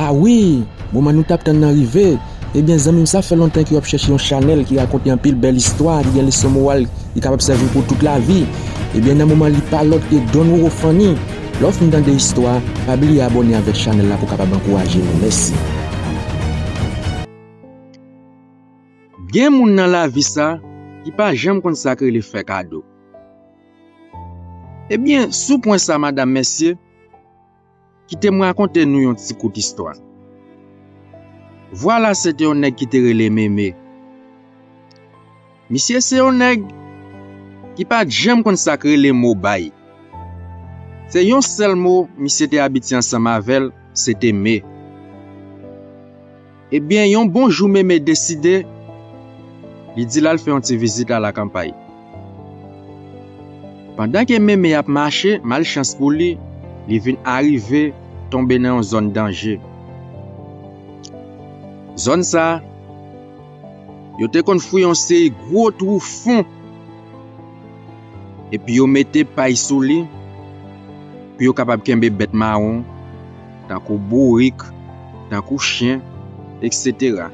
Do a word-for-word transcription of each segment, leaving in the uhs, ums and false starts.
A wi, moman nou t ap tann nan rive. Ebyen, zanmi m, sa fè lontan ke w ap chèche yon chanèl ki rakonte anpil bèl istwa, ki gen leson moral, ki kapab sèvi w pou tout lavi. Ebyen, nan moman li pa lòt ke Don Roro Fanny. Lè w fin tande istwa, pa bliye abòne avèk chanèl la pou w kapab ankouraje nou. Mèsi. Gen moun nan lavi sa ki pa janm konn sa k rele fè kado. Ebyen, sou pwen sa, madam, mesye, kite m rakonte nou yon ti kout istwa. Vwala, se te yon nèg ki te rele Meme. Misye se yon nèg ki pa t janm konn sa k rele mo bay. Se yon sèl mo misye te abitye ansanm avè l, se te me. Ebyen, yon bon jou, Meme deside, li di l al fè yon ti vizit alakanpay. Pandan ke Meme ap mache, malchans pou li, li vin arive tonbe nan yon zòn danje. Zòn sa a, yo te konn fouye yon seri gwo twou fon, epi yo mete pay sou li pou yo kapab kenbe bèt mawon, tankou bourik, tankou chen, etsetera.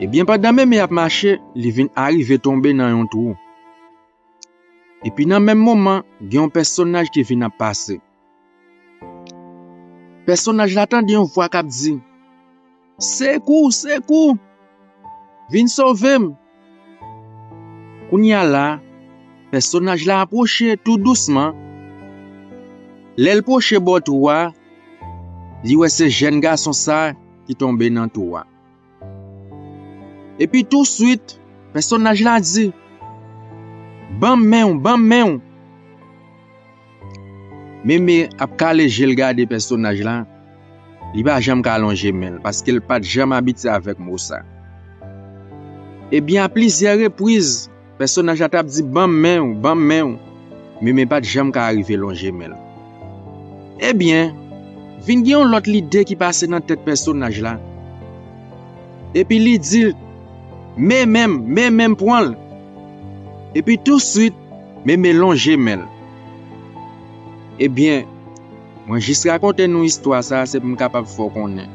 Ebyen, pandan Meme ap mache, li vin arive tonbe nan yon twou. Epi nan menm moman, gen yon pèsonaj ki vin ap pase. Pèsonaj la tande yon vwa k ap di, "Sekou, sekou! Vin sove m!" Kounye a la, pèsonaj la apwoche tou dousman. Lè l pwoche bò twou a, li wè se jèn gason sa ki tonbe nan twou a. Epi touswit, pèsonaj la di, "Ban m men w, ban m men w." Meme ap kale je l gade pèsonaj la, li pa janm ka lonje men l, paske l pa t janm abitye avèk mo sa. Ebyen, a plizyè repriz, pèsonaj la t ap di, "Ban m men w, ban m men w." Meme pa t janm ka rive lonje men l. Ebyen, vin gen yon lòt lide ki pase nan tèt pèsonaj la. Epi li di, "Meme m, Meme m, pran l." Epi touswit, Meme lonje men l. Ebyen, mwen jis rakonte nou istwa sa a, se pou m kapab fè w konnen.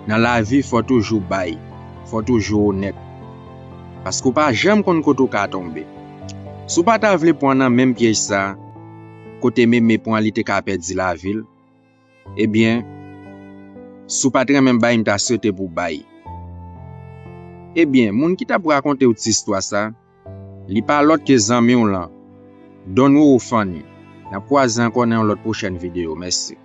Nan lavi, fò w toujou bay, fò w toujou onèt. Paske w pa janm konn kote w ka tonbe. Si w pa ta vle pran nan menm pyèj sa a, kote Meme pran li te ka pèdi lavi l, ebyen, si w pa t renmen bay, m ta swete pou w bay. Ebyen, moun ki t ap rakonte w ti istwa sa, li pa lòt ke zanmi w lan, Don Roro Fanny. N ap kwaze ankò nan yon lòt pwochèn videyo. Mèsi.